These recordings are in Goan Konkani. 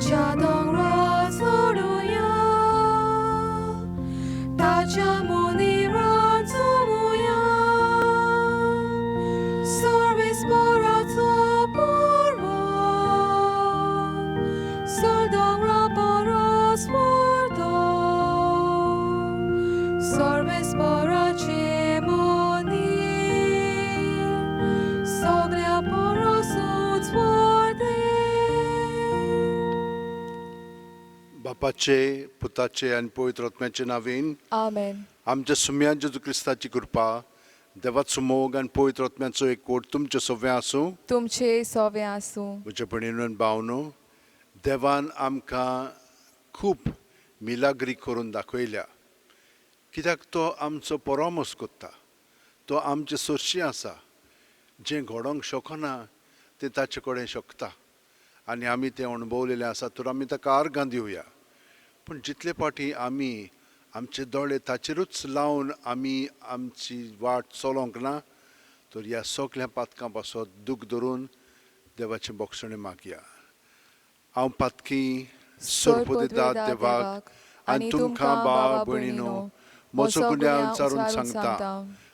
ताच्या दोंगरा चडुया, ताच्या मंदिरान जमुया. सर्वेस्पराचो पर्वत, चड दोंगरा परस व्हड तो. सर्वेस्पराचें मंदीर सगळ्या परसूच व्हड तें. बापाचे, पुताचे आनी पवित्र आत्म्याचे नांवान. आमेन. आमच्या सुम्या जेजू क्रिस्ताची कृपा, देवाचो मोग आनी पवित्र आत्म्याचो एकवट तुमचे सगळें आसूं. तुमचे सोवे आसूं. म्हज्या भयणीन भावनो, देवान आमकां खूब मिलाग्री करून दाखयल्या, कित्याक तो आमचो परामर्श करता, तो आमचे सरशी आसा. जें घडोवंक शकना तें ताचे कडेन शकता आनी आमी तें अणभवलेलें आसा, तर आमी ताका आर्गां दिवया. पूण जितले फावटी आमी आमचे दोळे ताचेरूच लावन आमी आमची वाट चलोवंक ना, तर ह्या सगल्या पातकां पासत दूख धरून देवाचें बक्षणें मागया. हांव पातकी सोरपदिता देवाक आनी तुमकां भाव भयणीनो, म्हजो गुन्यांव विचारून सांगता.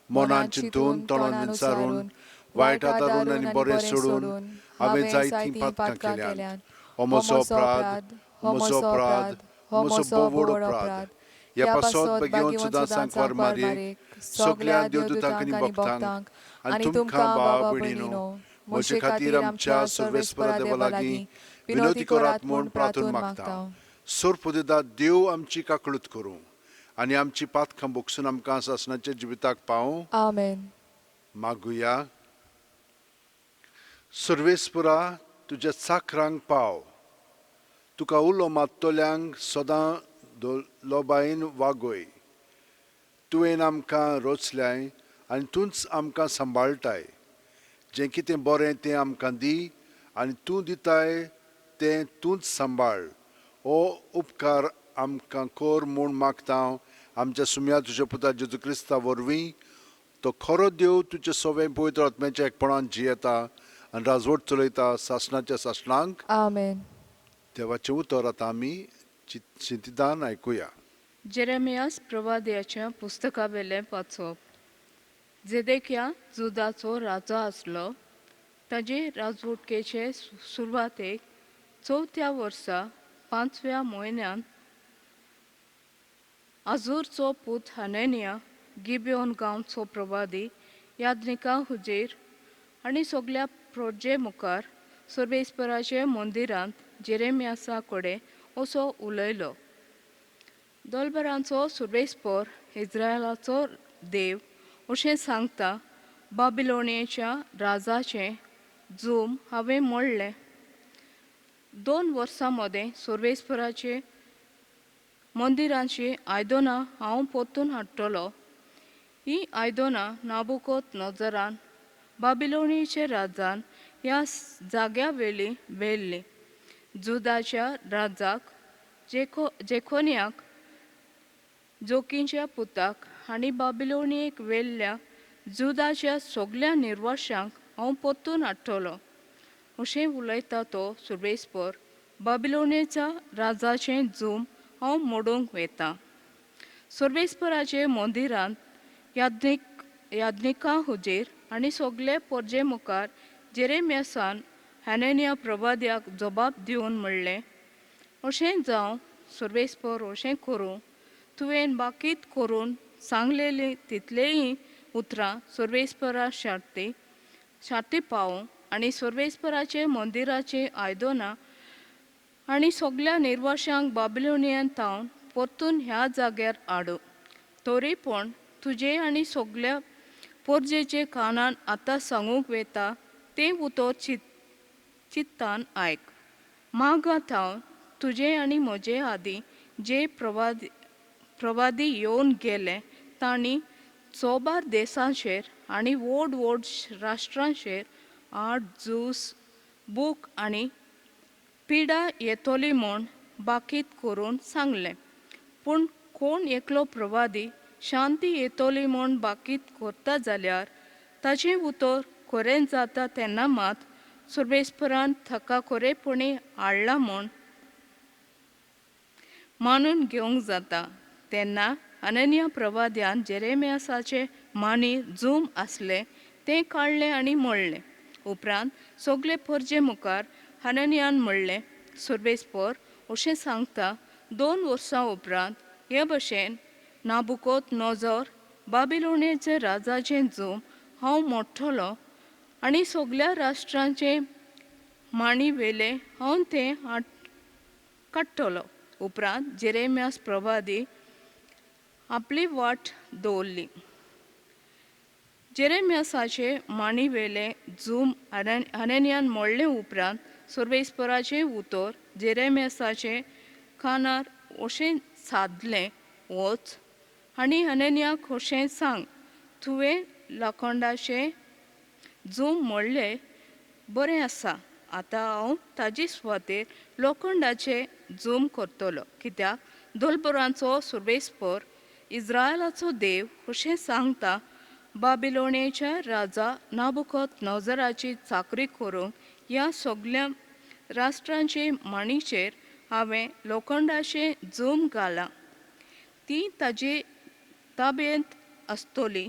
मनान चिंतून, तोंडान विचारून, वायट आदारून आनी बरें सोडून हांवें जायतीं पातकां केल्यांत. हो म्हजो अपराध, हो म्हजो अपराध, हो म्हजो भोव व्हड अपराध. ह्या पासत बेगीन सुद्दां सांकवार मारयेक, सगल्या देवदूतांक आनी भक्तांक आनी तुमकां भाव भयणीनो, म्हजे खातीर आमच्या सर्वेस्परा देवा लागीं विनवती करात म्हूण प्रार्थून मागता. सोरपुदेदा देव आमची काकळूत करूं आनी आमची पातकां भोगसून आमकां सासणाच्या जिविताक पावूं. आमेन. मागुया. सर्वेस्परा, तुज्या चाकरांक पाव. तुका उलो मात्तल्यांक सदां लोबायेन वागय. तुवें आमकां रचल्याय आनी तूंच आमकां सांबाळटाय. जें कितें बरें तें आमकां दी आनी तूं दिताय तें तूंच सांबाळ. हो उपकार आमकां कर म्हूण मागता हांव आमच्या सुम्या तुज्या पुता जेजू क्रिस्ता वरवीं. तो खरो देव, तुजे सवें पवित्र आत्म्याच्या एकपणान जियेता आनी राजवट चलयता सासणाच्या सासणांक. आमेन. देवाचें उतर आतां आमी चिंतितान आयकुया. जेरेमियास प्रवाद्याच्या पुस्तकावेलें वाचप. जेदेकिया जुदाचो राजा आसलो ताजे राजवटकेचे सुरवातेक चवथ्या वर्सा पांचव्या म्हयन्यांत आजूरचो पूत हनेनिया गिबियोन गांवचो प्रवादी याज्ञिकां हुजीर आनी सगल्या प्रजे मुखार सर्वेस्पराचे मंदिरांत जेरेमियासा कडेन असो उलयलो. दोलबरांचो सुर्वेस्पर, इस्रायलाचो देव अशें सांगता, बाबिलोनियेच्या राजाचें जूम हांवें मोडलें. 2 वर्सां मदें सुर्वेस्पराचे मंदिरांची आयदनां हांव परतून हाडटलो. हीं आयदनां नाबुकोत नजरान बाबिलोनीचे राजान ह्या जाग्या वेली व्हेल्लीं जुदाच्या राजाक जेकोनियाक जोकींच्या पुताक आनी बाबिलोनियेक व्हेल्ल्या जुदाच्या सगल्या निर्वाशांक हांव परतून हाडटलो, अशें उलयता तो सुर्वेस्पर. बाबिलोनियेच्या राजाचें जूम हांव मोडूंक वता. सर्वेस्पराचे मंदिरांत याज्ञिकां हुजीर आनी सगले परजे मुखार जेरेमियासान हॅनेनिया प्रवाद्याक जबाब दिवन म्हणलें, अशें जावं, सर्वेस्पर अशें करूं. तुवें बाकीत करून सांगलेलीं तितलेंय उतरां सर्वेस्परा शार्ती शार्ती पावूं आनी सर्वेस्पराचे मंदिराचीं आयदनां आनी सगल्या निर्वाशांक बाबिलोनियन थावन परतून ह्या जाग्यार हाडूं. तरी पूण तुजे आनी सगल्या पोरजेचे कानान आतां सांगूंक वेता तें उतर चित्तान आयक. मागां थावन तुजे आनी म्हजे आदीं जे प्रवादी येवन गेले तांणी चोबार देशांचेर आनी व्हड व्हड राष्ट्रांचेर आठ जूस बूक आनी पिडा येतली म्हूण बाकीत करून सांगलें. पूण कोण एकलो प्रवादी शांती येतली म्हूण बाकीत करता जाल्यार ताचें उतर खरें जाता तेन्ना मात सर्वेस्परान ताका खरेपणी हाडला म्हूण मानून घेवंक जाता. तेन्ना अनन्या प्रवाद्यान जेरेमियासाचे मानी जूम आसलें तें काडलें आनी मोडलें. उपरांत सगळे परजे मुखार हनन्यान म्हणलें, सुर्वेस्पर अशें सांगता, 2 वर्सां उपरांत हे भशेन नाबुकोत नजर बाबिलोनियाचे राजाचें जूम हांव मोडटलो आनी सगल्या राष्ट्रांचे मांडी वेले हांव तें काडटलो. उपरांत जेरेमियास प्रवादी आपली वाट दवरली. जेरेमियासाचे मांडी वेले जूम हनन्यान मोडले उपरांत सर्वेस्पराचें उतर जेरेमियासाचे कानार अशें सादलें, वच आनी हनन्याक अशें सांग, तुवें लोखंडाचें जूम मोडलें बरें आसा, आतां हांव ताजे सुवातेर लोखंडाचें जूम करतलो, कित्याक दोलबरांचो सर्वेस्पर इस्रायलाचो देव अशें सांगता, बाबिलोनेच्या राजा नाबुकोत नजराची चाकरी करूंक ह्या सगल्या राष्ट्रांचे मांडीचेर हांवें लोखंडाचें जूम घालां, ती ताजे ताबेंत आसतली.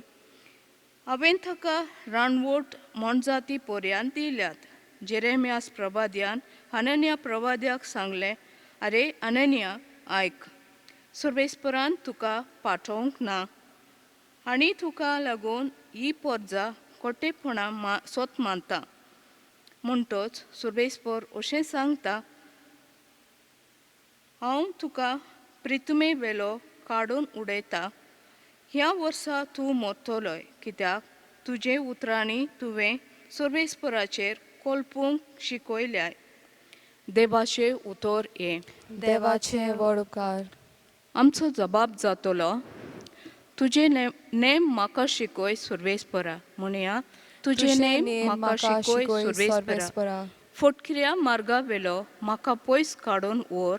हांवें ताका रानवट मोनजाती पर्यांत दिल्यात. जेरेमियास प्रवाद्यान हनन्या प्रवाद्याक सांगलें, आरे अनन्या आयक, सर्वेस्परान तुका पाठोवंक ना आनी तुका लागून ही परजा खोटेपणां सोत मानता. म्हणटच सर्वेस्पर अशें सांगता, हांव तुका प्रितुमे वेलो काडून उडयता, ह्या वर्सा तूं मरतलोय, कित्याक तुजे उतरांनी तुवें सर्वेस्पराचेर कोलपूंक शिकयल्याय. देवाचें उतर हें. देवाचें व्हड उपकार. आमचो जबाब जातलो, तुजें नेम म्हाका शिकय सर्वेस्परा. म्हणया, तुजें नेम म्हाका शिकय सर्वेस्परा. फटकिऱ्या मार्गा वेलो म्हाका पयस काडून व्हर,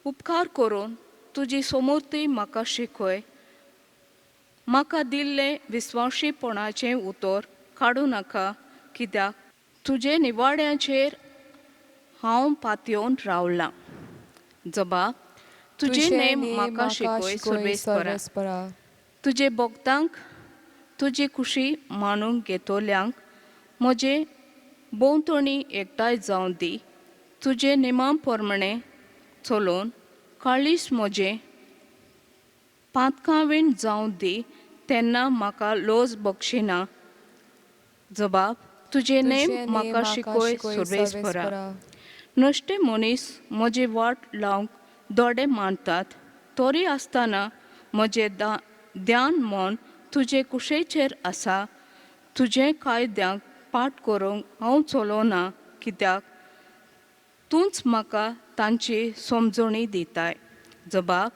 उपकार करून तुजी समूर्ती म्हाका शिकय. म्हाका दिल्लें विस्वाशीपणाचें उतर काडूं नाका, कित्याक तुजे निवाड्याचेर हांव पातयेवन रावलां. जबाब, तुजें नेम म्हाका शिकय सर्वेस्परा. तुजे भक्तांक तुजी खुशी मानूंक घेतल्यांक म्हजे भोंवतणी एकठांय जावं दी. तुजे नेमा प्रमाणें चलोवन काळीज म्हजें पातकावीण जावं दी, तेन्ना म्हाका लज बक्षिना. जबाब, तुजें नेम म्हाका शिकय सर्वेस्परा. नश्टे मनीस म्हजी वाट लावंक दोडे मानतात, तरी आसतना म्हजें ध्यान मन तुजे कुशेचेर आसा. तुजे कायद्यांक पाठ करूंक हांव चलोना, कित्याक तूंच म्हाका तांची समजणी दिताय. जबाब,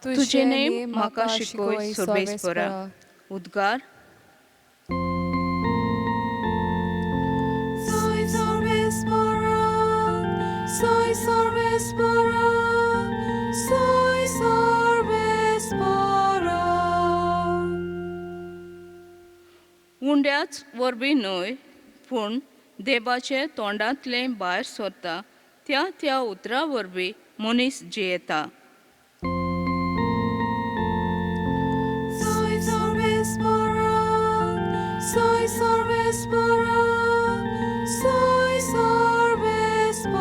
तुजें नेम म्हाका शिकय सर्वेस्परा. उद्गार. Soy सर्वेस्परा, soy सर्वेस्परा, soy सर्वेस्परा. उंड्याच वरवीं न्हय, पूण देवाचे तोंडांतलें भायर सरता त्या त्या उतरा वरवीं मनीस जियेता. Soy सर्वेस्परा, soy सर्वेस्परा, soy सर्वेस्परा.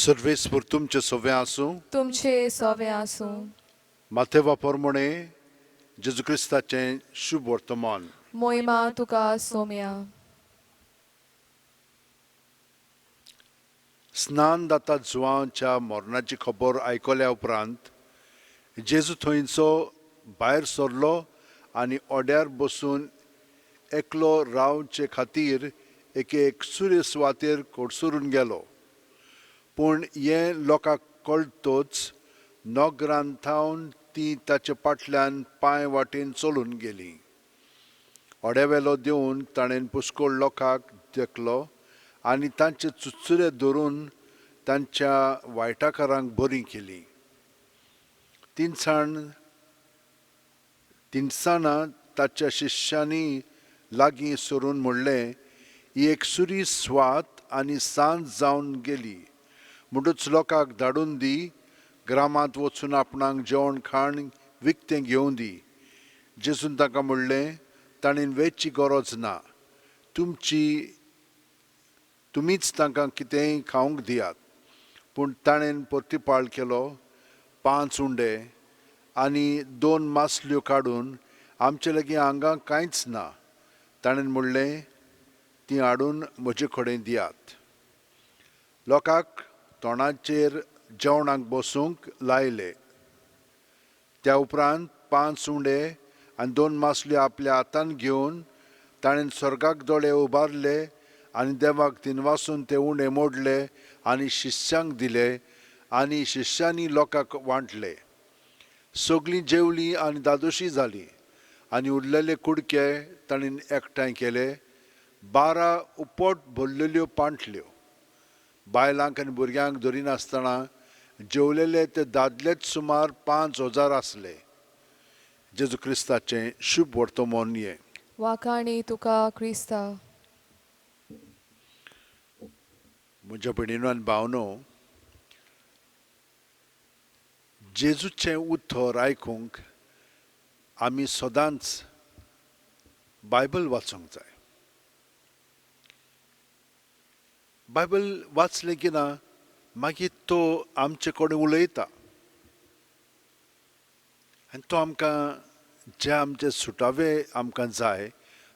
सर्वेस्पर तुमचें सवें आसूं. तुमचे सवें आसूं. माथेवा प्रमाणे जेजू क्रिस्ताचें शुभ वर्तमान. मोहिमा तुका सोम्या. स्नान दाता जुवांच्या मरणाची खबर आयकल्या उपरांत जेजू थंयचो भायर सरलो आनी ओड्यार बसून एकलो रावचे खातीर एके एकसुरे सुवातेर कडसरून गेलो. पूण हें लोकांक कळटच नगरांत थावन ती ताचे फाटल्यान पांय वाटेन चलून गेली. ओड्यावेलो देंवून ताणें पुष्कळ लोकांक देखलो आनी तांचे चुचुरे धरून तांच्या वायटाकारांक बरी केली. तिनसाणां ताच्या शिश्यांनी लागीं सरून म्हणलें, ही एकसुरी स्वात आनी सांज जावन गेली, म्हणटूच लोकांक धाडून दी, ग्रामांत वचून आपणाक जेवण खाण विकतें घेवन दी. जेजून तांकां म्हणलें, ताणें वेची गरज ना, तुमीच तांकां कितेंय खावंक दियात. पूण ताणें प्रतिपाळ केलो, 5 उंडे आनी 2 मासल्यो काडून आमचे लागीं हांगा कांयच ना. ताणें म्हणलें, ती हाडून म्हजे कडेन दियात. लोकांक तोंडाचेर जेवणाक बसूंक लायले. त्या उपरांत 5 उंडे आनी 2 मासल्यो आपल्या हातान घेवन ताणें स्वर्गाक दोळे उबारले आनी देवाक दिनवासून ते उंडे मोडले आनी शिष्यांक दिले आनी शिष्यांनी लोकांक वांटले. सगळीं जेवलीं आनी दादोशी जालीं आनी उरलेले कुडके ताणें एकठांय केले, 12 उपट भरलेल्यो पांटल्यो. बायलांक आनी भुरग्यांक धरिनासतना जेवलेले ते दादलेच सुमार 5000 आसले. जेजू क्रिस्ताचें शुभ वर्तमान हें. वाखाणी तुका क्रिस्ता. म्हज्या भयणीनो आनी भावनो, जेजूचें उतर आयकूंक आमी सदांच बायबल वाचूंक जाय. बायबल वाचलें की ना मागीर तो आमचे कडेन उलयता आनी तो आमकां जे आमचे सुटावे आमकां जाय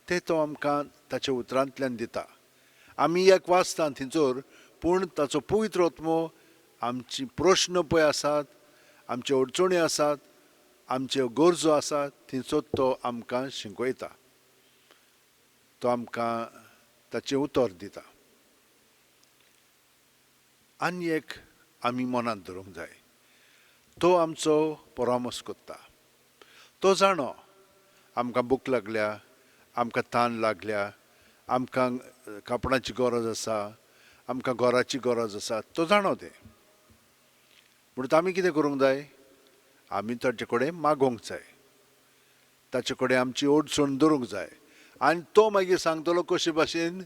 ते तो आमकां ताच्या उतरांतल्यान दिता. आमी एक वाचता थंयसर, पूण ताचो पवित्र आत्मो आमची प्रश्न पळय आसात, आमच्यो अडचणी आसात, आमच्यो गरजो आसात, थंयसर तो आमकां शिकयता, तो आमकां ताचें उतर दिता. आनी एक आमी मनांत धरूंक जाय, तो आमचो परामर्श करता. तो जाणो आमकां भूक लागल्या, आमकां तान लागल्या, आमकां कापडाची गरज आसा, आमकां घराची गरज आसा, तो जाणो तें. म्हणून आमी कितें करूंक जाय, आमी ताचे कडेन मागोवंक जाय, ताचे कडेन आमची अडचण दवरूंक जाय आनी तो मागीर सांगतलो कशे भाशेन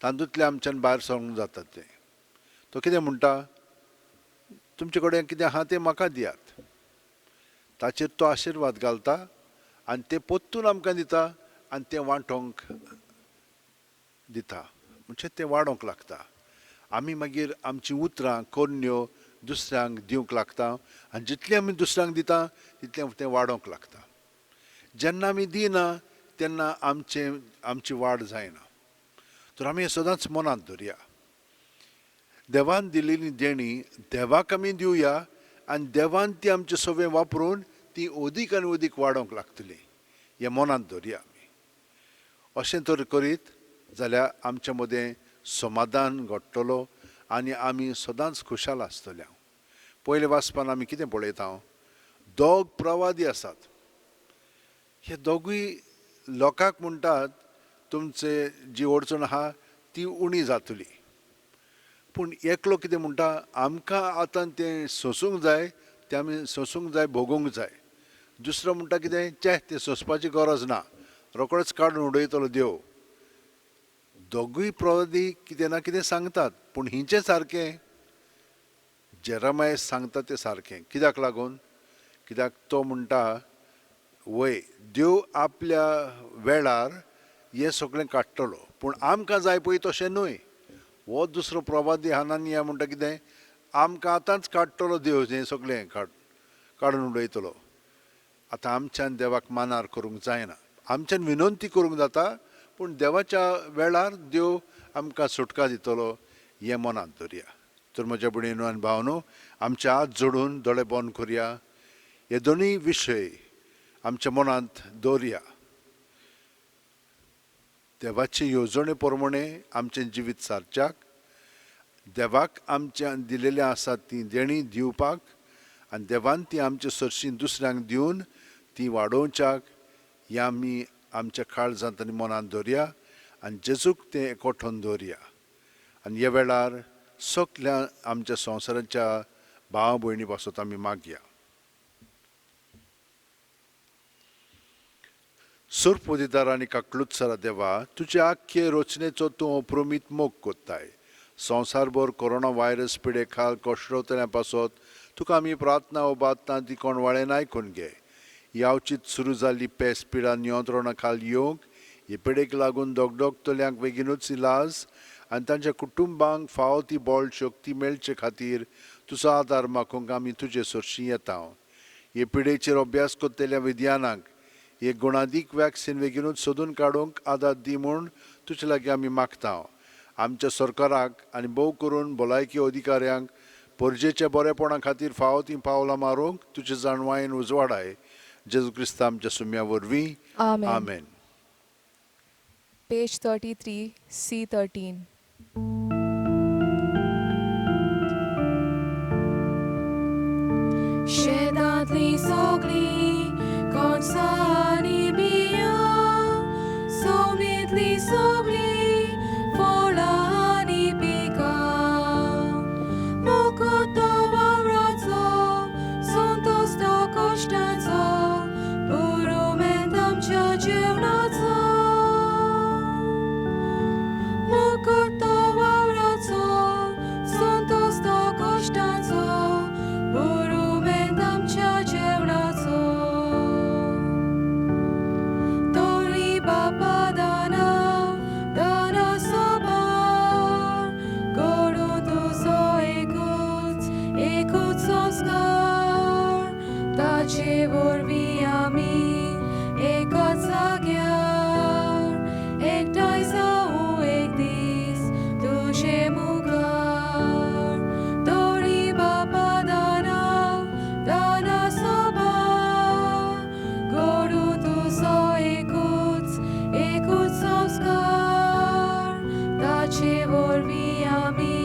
तातूंतले आमच्यान भायर सरूंक जाता तें. तो कितें म्हणटा, तुमचे कडेन कितें आहा तें म्हाका दियात. ताचेर तो आशिर्वाद घालता आनी तें परतून आमकां दिता आनी तें वांटोवंक दिता, म्हणजे तें वाडोवंक लागता. आमी मागीर आमचीं उतरां करण्यो दुसऱ्यांक दिवंक लागता आनी जितलें आमी दुसऱ्यांक दिता तितलें तें वाडोवंक लागता. जेन्ना आमी दिना तेन्ना आमची वाड जायना. तर आमी हें सदांच मनांत धरया, देवान दिलेली देणी देवाक आमी दिवया आनी देवान ती आमचे सगळें वापरून ती अदीक आनी अदीक वाडोवंक लागतली, हें मनांत धरया आमी. अशें तर करीत जाल्यार आमच्या मदें समाधान घडटलो आनी आमी सदांच खुशाल आसतले. पयले वाचपान आमी कितें पळयता, दोग प्रवादी आसात. हे दोगूय लोकांक म्हणटात तुमचे जी अडचण आहा ती उणी जातली, पूण एकलो कितें म्हणटा, आमकां आतां तें सोंसूंक जाय, तें आमी सोंसूंक जाय, भोगूंक जाय. दुसरो म्हणटा कितें, चे तें सोंसपाची गरज ना, रोकडोच काडून उडयतलो देव. दोगूय प्रवादी कितें ना कितें सांगतात, पूण हिंचें सारकें जेरामाय सांगता तें सारकें. कित्याक लागून, कित्याक तो म्हणटा वय देव आपल्या वेळार हें सगळें काडटलो, पूण आमकां जाय पळय तशें न्हय. हो दुसरो प्रवादी हानानिया म्हणटा कितें, आमकां आतांच काडटलो देव, हें सगळें काडून उडयतलो. आतां आमच्यान देवाक मानार करूंक जायना, आमच्यान विनंती करूंक जाता, पूण देवाच्या वेळार देव आमकां सुटका दितलो, हें मनांत धरया. तर म्हज्या भयणीनो आनी भावनो, आमचे हात जोडून दोळे बंद करया, हे दोनूय विशय आमच्या मनांत दवरया. देवाचे येवजणे प्रमाणे आमचें जिवीत सारच्याक, देवाक आमच्या दिलेलें आसा ती देणी दिवपाक आनी देवान ती आमचे सरशी दुसऱ्यांक दिवन ती वाडोवच्याक, हें आमी आमच्या काळजांत आनी मनांत दवरया आनी जेजूक तें एकवठून दवरया. आनी ह्या वेळार सगल्या आमच्या संवसाराच्या भाव भयणी पासत आमी मागया. सुरपोदिदार आनी काकलुत्सरा देवा, तुज्या आख्खे रचनेचो तूं अप्रमीत मोग कोत्ताय. संवसारभर कोरोना व्हायरस पिडे खाल कोश्रवतल्या पासत तुका आमी प्रार्थना उबारता ती कोणवाळेन आयकून घे. यावचीत सुरू जाल्ली पेस पिडा नियंत्रणा खाल येवंक हे पिडेक लागून दगदगतल्यांक बेगीनूच इलाज आनी तांच्या कुटुंबांक फावो ती बळ शक्ती मेळचे खातीर तुजो आदार मागूंक आमी तुजे सरशीं येता. हे पिडेचेर अभ्यास करतल्या विज्ञानाक एक गुणादीक वॅक्सिन बेगीनूच सोदून काडूंक आदार दी म्हूण तुजे लागीं आमी मागता. आमच्या सरकाराक आनी भोव करून भलायकी अधिकाऱ्यांक परजेच्या बरेपणा खातीर फावो तीं पावलां मारूंक तुजे जाणवायेन उजवाडाय. जेजू क्रिस्ता आमच्या सुम्या वरवीं आमेन. आमेन. Page 33, C13. शेतांतली सगळीं कणसां आनी बियां, सवणींतलीं सगळीं फळां आनी पिकां, मुकूट तो वावराचो, संतोस तो कश्टांचो, पुरुमेंत आमच्या जेवणाचो. मुकूट तो वावराचो, संतोस तो कश्टांचो, पुरुमेंत आमच्या जेवणाचो. तोरी बापा दाना दाना सोबार, घडूं तुजो एकूच एकूच संस्कार, ताचे वरवीं आमी एकाच जाग्यार एकठांय जावूं एक दीस तुजे मुखार. तोरी बापा दाना दाना सोबार, घडूं तुजो एकूच एकूच संस्कार, ताचे वरवीं आमी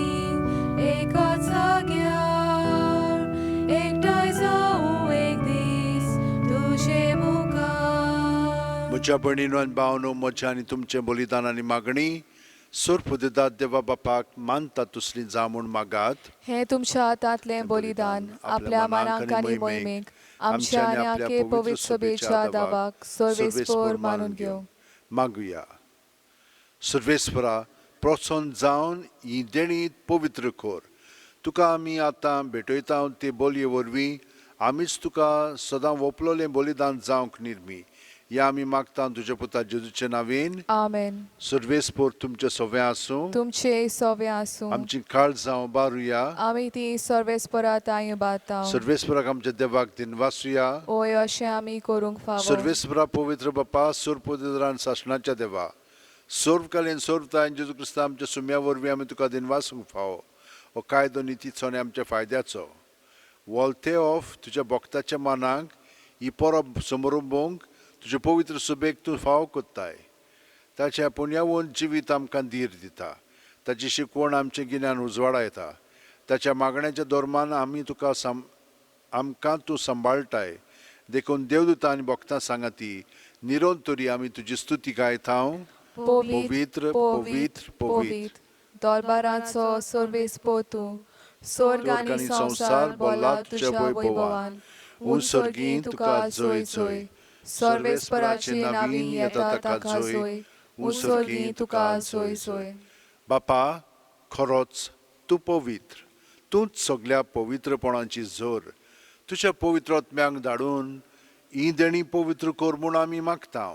एकाच जाग्यार एकठांय जावूं एक दीस तुजे मुखार. म्हज्या भयणीनो आनी भावनो, म्हज्या आनी तुमचें बलिदान आनी मागणी सोरपुदेदात देवा बापाक मानता तसली जा म्हूण मागात. हें तुमच्या हातांतलें बलिदान आपल्या मानांक आनी मोहिमेक आमच्या आनी आखे पवित्र सभेच्या दावाक सर्वेस्पर मानून घेवं. मागुया. सर्वेस्परा प्रोत्साहन जावन ही देणी पवित्र कर. तुका आमी आतां भेटयता ते बोलये वरवीं आमीच तुका सदां वपलोलें बलिदान जावंक निर्मी. या आमी मागता तुज्या पुता जेजूचे नांवेन. आमेन. सर्वेस्पर तुमचें सवें आसूं. तुमचे सवें आसूं. आमची काळजां उबारुया. आमी ती सर्वेस्परा तांय उबारता. सर्वेस्पराक आमच्या देवाक दिनवासुया. ओय अशें आमी करूंक फावो. सर्वेस्परा पवित्र बापा सोरपुदेरान सासणाच्या देवा, सर्वकालीन सर्वतायन जेजू क्रिस्ता आमच्या सुम्या वरवीं आमी तुका दिनवासूंक फावो. हो कायदो नितीचो आनी आमच्या फायद्याचो वॉलते ऑफ तुज्या भक्ताच्या मनाक ही परब समरुंबोवंक तुजे पवित्र सुबेक तूं फावो कोत्ताय. ताच्या पुण्यावून जिवीत आमकां धीर दिता. ताची शिकवण आमचें गिन्यान उजवाडायता. ताच्या मागण्याच्या धर्मान आमी तुका आमकां तूं सांबाळटाय. देखून देवदूतां आनी भक्तां सांगाती निरंतरी आमी तुजी स्तुती गायता. पवित्र पवित्र पवित्र दरबाराचो सर्वेस्पर तूं, स्वर्ग आनी संवसार भरला तुज्या वैभवान. उंच सर्गीं तुका जय जय. सर्वेस्पराचे नांवीं येता ताका जय. उंच सर्गीं तुका जय जय. बापा खरोच तूं पवित्र, तूंच सगल्या पवित्रपणाची जोर. तुज्या पवित्र आत्म्यांक धाडून ही देणी पवित्र कर म्हूण आमी मागता.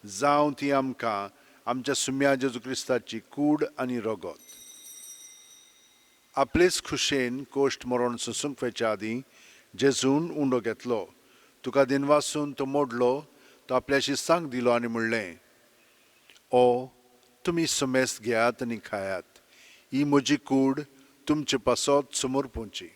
जावं ती आमकां आमच्या सुम्या जेजू क्रिस्ताची कूड आनी रगत. आपलेच खुशेन कोश्ट मरण सोंसूंक वचच्या आदीं जेजून उंडो घेतलो, तुका दिनवासून तो मोडलो, तो आपल्याशी सांग दिलो आनी म्हणलें, ओ तुमी समेस्त घेयात आनी खायात, ही म्हजी कूड तुमचे पासत समर्पूंची.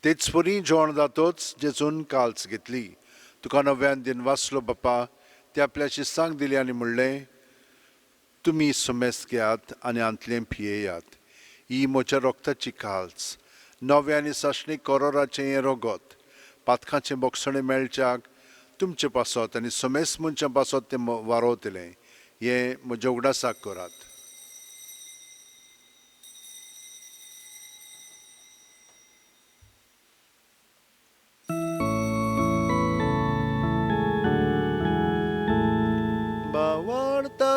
तेच परी जेवण जातोच जेजून काल्स घेतली, तुका नव्यान दिनवासलो बापा, ते आपल्याशी सांग दिली आनी म्हणलें, तुमी समेस्त घेयात आनी हांतलें पियेयात, ही म्हज्या रोगताची काल्स, नव्या आनी सासणीक करोराचें हें रगत, पातकाचें बोगसणें मेळच्याक तुमचे पासत आनी समेस्त मनशां पासत तें वारोवतलें, हें म्हज्या उगडासाक करात.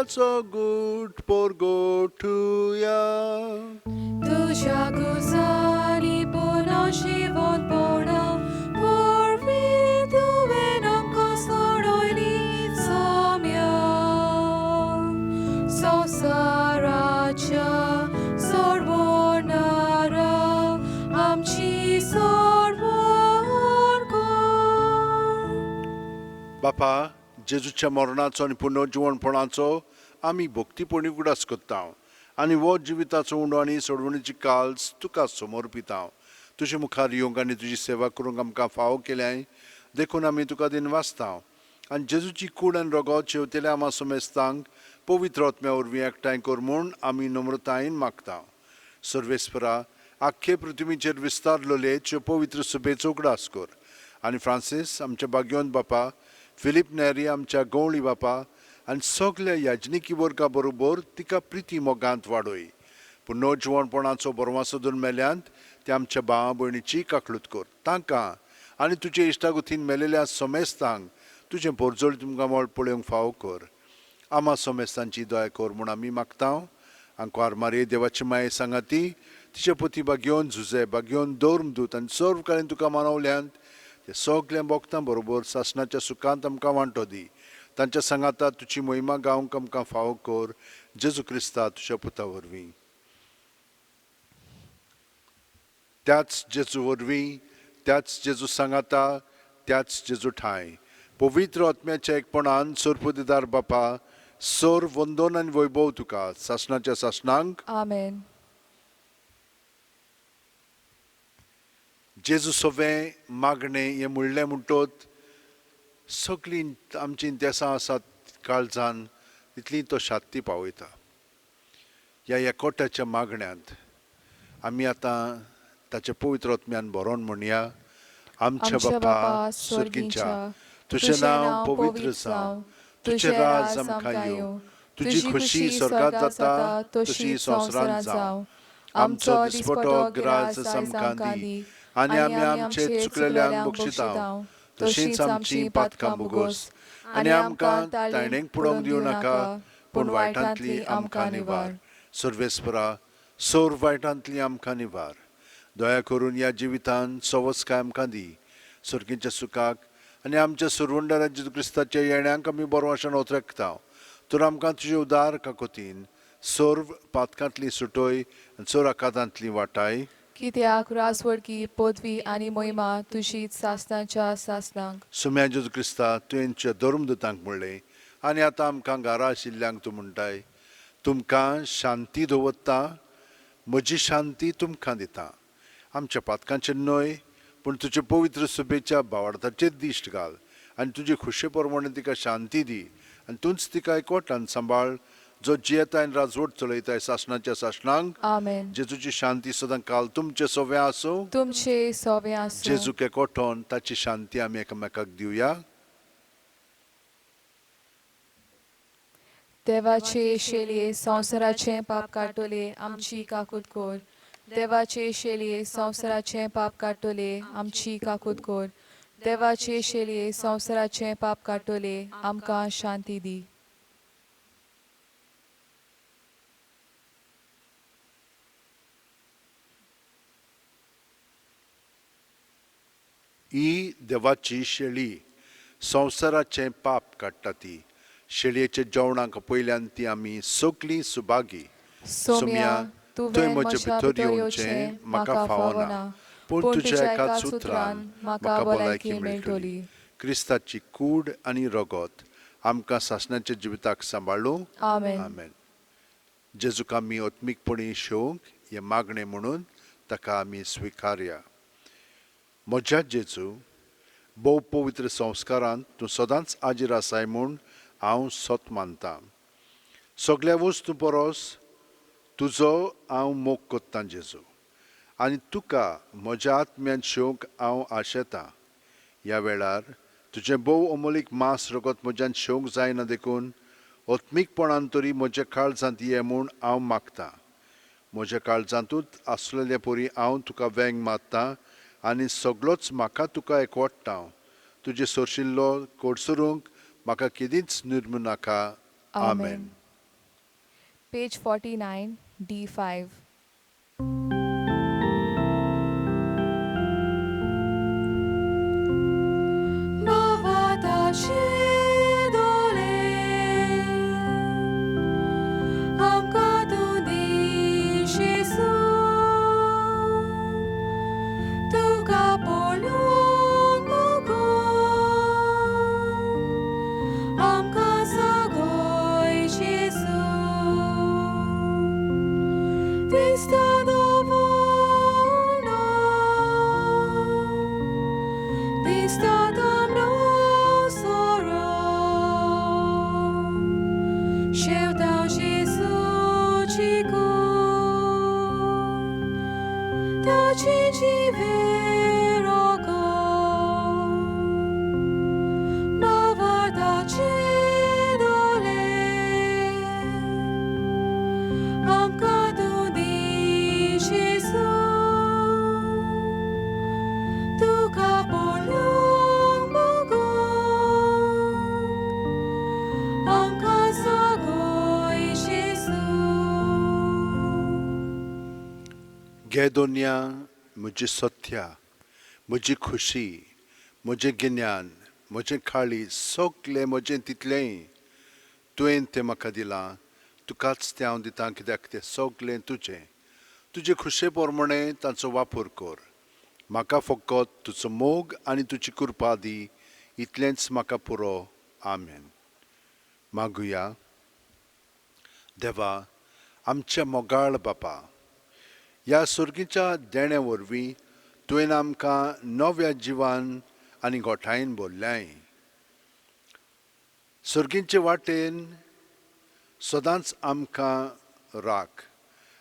मोगाचो गूट पोरगोठुया. तुज्या गुजारी पुनो जिवोतपणा वरवीं तुवें आमकां सोडयली सोम्या. संवसाराच्या सोडवणारा आमची सोडवण कर. बापा, जेजूच्या मरणाचो आनी पुनर्जिवणपणाचो आमी भक्तीपणी उगडास करता आनी हो जिविताचो उंडो आनी सोडवणीची काल्स तुका समर्पिता. तुजे मुखार येवंक आनी तुजी सेवा करूंक आमकां फावो केल्याय देखून आमी तुका दिनवासता आनी जेजूची कूड आनी रगत शेवतेल्या आमा समेस्तांक पवित्र आत्म्या वरवीं एकठांय कर म्हूण आमी नम्रतायेन मागता. सर्वेस्परा, आख्खे पृथ्वीचेर विस्तारलेले त्यो पवित्र सुबेचो उगडास कर आनी फ्रांसीस आमच्या भाग्यवंत बापा, फिलीप नेरी आमच्या गवळी बापा आनी सगल्या याजनिकी वर्गा बरोबर तिका प्रिती मोगांत वाडय. पूण नवजिवणपणाचो बरवासो धरून मेल्यांत ते आमच्या भावा भयणीची काकळूत कर. तांकां आनी तुजे इश्टागुतीन मेलेल्या समेस्तांक तुजें पोरजोळ तुमकां मळ पळोवंक फावो कर. आमा समेस्तांची दया कर म्हूण आमी मागता. आंकवार मारये देवाची माये सांगाती तिचे पती भाग्योवन झुजे भाग्योवन दौर्मदूत आनी सर्व काळीन तुका मानवल्यांत ते सगळ्या भोगतां बरोबर सासणाच्या सुखांत आमकां वांटो दी. तांच्या सांगाता तुजी मोहिमा गावंक आमकां फावो कर. जेजू क्रिस्ता तुज्या पुता वरवीं. त्याच जेजू वरवीं, त्याच जेजू सांगाता, त्याच जेजू ठांय पवित्र आत्म्याच्या एकपणान सोरपुदिदार बापा, सोर वंदन आनी वैभव तुका सासणाच्या सासणांक. आमेन. जेजू सवें मागणें हें म्हणलें म्हणटत सगळीं आमचीं देसां आसात काळजान तितली तो शांती पावयता. ह्या एकवटाच्या मागण्यांत आमी आतां ताच्या पवित्र आत्म्यान बरोवन म्हणया. आमच्या बापा सर्गींच्या, तुजें नांव पवित्र जावं, तुजें राज आमकां येवं, तुजी खुशी स्वर्गांत जाता तशी संवसारांत जावं. आमचो दिसपटो ग्रास आमकां दी आनी आमी आमचे चुकलेल्यांक बक्षिता तशींच आमची पातकां भोगोस आनी आमकां ताणेंक पडोवंक दिवं नाका, पूण वायटांतली आमकां निवार. सर्वेस्परा, सोर वायटांतली आमकां निवार. दया करून ह्या जिवितान सवस्काय आमकां दी. सर्गीच्या सुखाक आनी आमच्या सुरवंडरा जेजू क्रिस्ताच्या येण्यांक आमी बरो आशान ओतरेकता. तर आमकां तुजे उदार काकोतीन सर्व पातकांतली सुटोय आनी चोर आकातांतली वाटाय. कित्याक रासवडकी पदवी आनी मोहिमा तुजी सासणाच्या सासणांक. सुम्या जेजू क्रिस्ता, तुवें तुज्या धर्मदूतांक म्हणलें आनी आतां आमकां घरा आशिल्ल्यांक तूं म्हणटाय, तुमकां शांती दवरता, म्हजी शांती तुमकां दिता. आमच्या पातकांचेर न्हय पूण तुजे पवित्र सुबेच्या भावार्थाचेर दिश्ट घाल आनी तुजे खुशे प्रमाणे तिका शांती दी आनी तूंच तिका एकवटान सांबाळ, जो जियेता आनी राजवट चलयताय सासणाच्या सासणांक. आमेन. जेजूची शांती सदां काल तुमचे सोवे आसूं. तुमचे सोवे आसूं. जेजूक एकवटोन ताची शांती आमी एकामेकाक दिवया. देवाचे शेलये संवसाराचें पाप काडटले आमची काकूत कर. देवाचे शेलये संवसाराचें पाप काडटले आमची काकूत कर. देवाचे शेलये संवसाराचें पाप काडटले आमकां शांती दी. ही देवाची शेळी संवसाराचें पाप काडटा. ती शेळयेच्या जेवणाक पयल्यान ती आमी सगळीं सुभागी. सोम्या, तुवें म्हज्या भितर येवचें म्हाका फावना, पूण तुज्या एकाच उतरान म्हाका भलायकी मेळटली. क्रिस्ताची कूड आनी रगत आमकां सासणाच्या जिविताक सांबाळूं. आमेन. आमेन. जेजूक आमी आत्मीकपणी शेवंक हें मागणें म्हणून ताका आमी स्विकारया. म्हज्या जेजू, भोव पवित्र संस्कारांत तूं सदांच हाजीर आसाय म्हूण हांव सत मानतां. सगल्या वस्तू परस तुजो हांव मोग कोत्तां जेजू, आनी तुका म्हज्या आत्म्यान शेवंक हांव आशेतां. ह्या वेळार तुजें भोव अमोलीक मांस रगत म्हज्यान शेवंक जायना देखून आत्मीकपणान तरी म्हज्या काळजांत ये म्हूण हांव मागतां. म्हज्या काळजांतूच आसलेले परी हांव तुका वेंग मारतां आनी सगळोच म्हाका तुका एकवटता. तुजें सोरशिल्लो कोडसरूंक म्हाका केदींच निर्मू नाका. आमेन. Page 49, D5. भावाताचे दोळे आमकां तूं दी जेजू, तुका पळोवंक मुगो आमकां जागय जेजू, दिसता दवरलो दिसता तांबडो सोरो शेवटा जेजूची कूड ताची जिवें रगत भावार्थाचे दोळे आमकां तूं दी जेजू, तुका पळोवंक मुगो आमकां जागय जेजू. घे दोनया म्हजी सत्या, म्हजी खुशी, म्हजें गिन्यान, म्हजें काळीज, सगलें म्हजें तितलेंय तुवें तें म्हाका दिलां. तुकाच तें हांव दितां, कित्याक तें सगलें तुजें. तुजे खुशे प्रमाणें तांचो वापर कर. म्हाका फकत तुजो मोग आनी तुजी कृपा दी, इतलेंच म्हाका पुरो. आमेन. मागुया. देवा, आमच्या मोगाळ बापा, ह्या सर्गीच्या देण्या वरवीं तुवें आमकां नव्या जिवान आनी गोठायेन भरल्याय. सर्गीचे वाटेन सदांच आमकां राख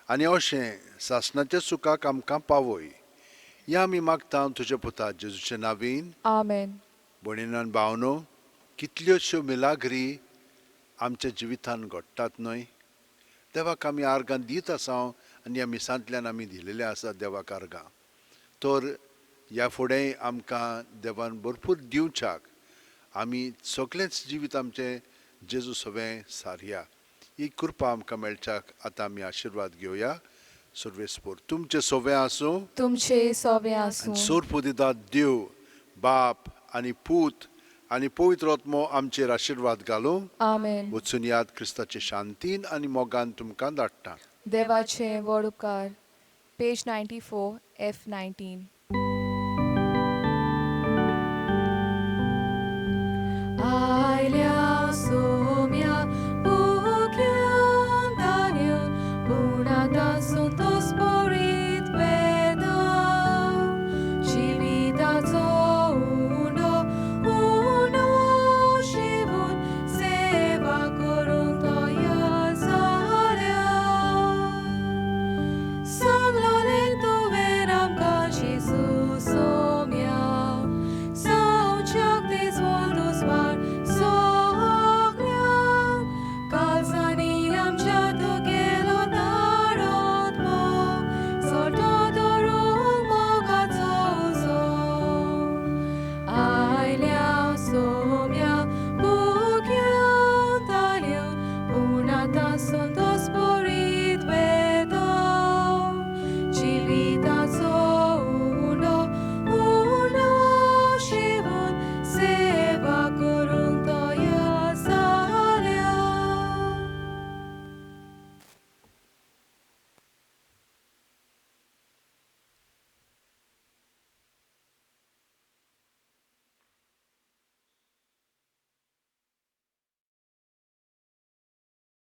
आनी अशें सासणाच्या सुखाक आमकां पावय. ह्या आमी मागता तुज्या पुता जेजूच्या नावीन. आमेन. भयणीन भावनो, कितल्योश्यो मिलाग्री आमच्या जिवितान घडटात न्हय? देवाक आमी आर्गां दीत आसा आनी ह्या मिसांतल्यान आमी दिलेले आसा देवाक आर्गां. तर ह्या फुडें आमकां देवान भरपूर दिवच्याक आमी सगळेंच जिवीत आमचें जेजू सवें सारया, ही कृपा आमकां मेळच्याक आतां आमी आशिर्वाद घेवया. सर्वेस्पोर तुमचें सवें आसूं. तुमचे सोवे आसूं. आनी सोरपू दितात देव बाप आनी पूत आनी पवित्र आत्मो आमचेर आशिर्वाद घालूं. आमेन. वचून याद, क्रिस्ताचे शांतीन आनी मोगान तुमकां धाडटा. देवाचे व्हड उपकार. Page 94, F 19.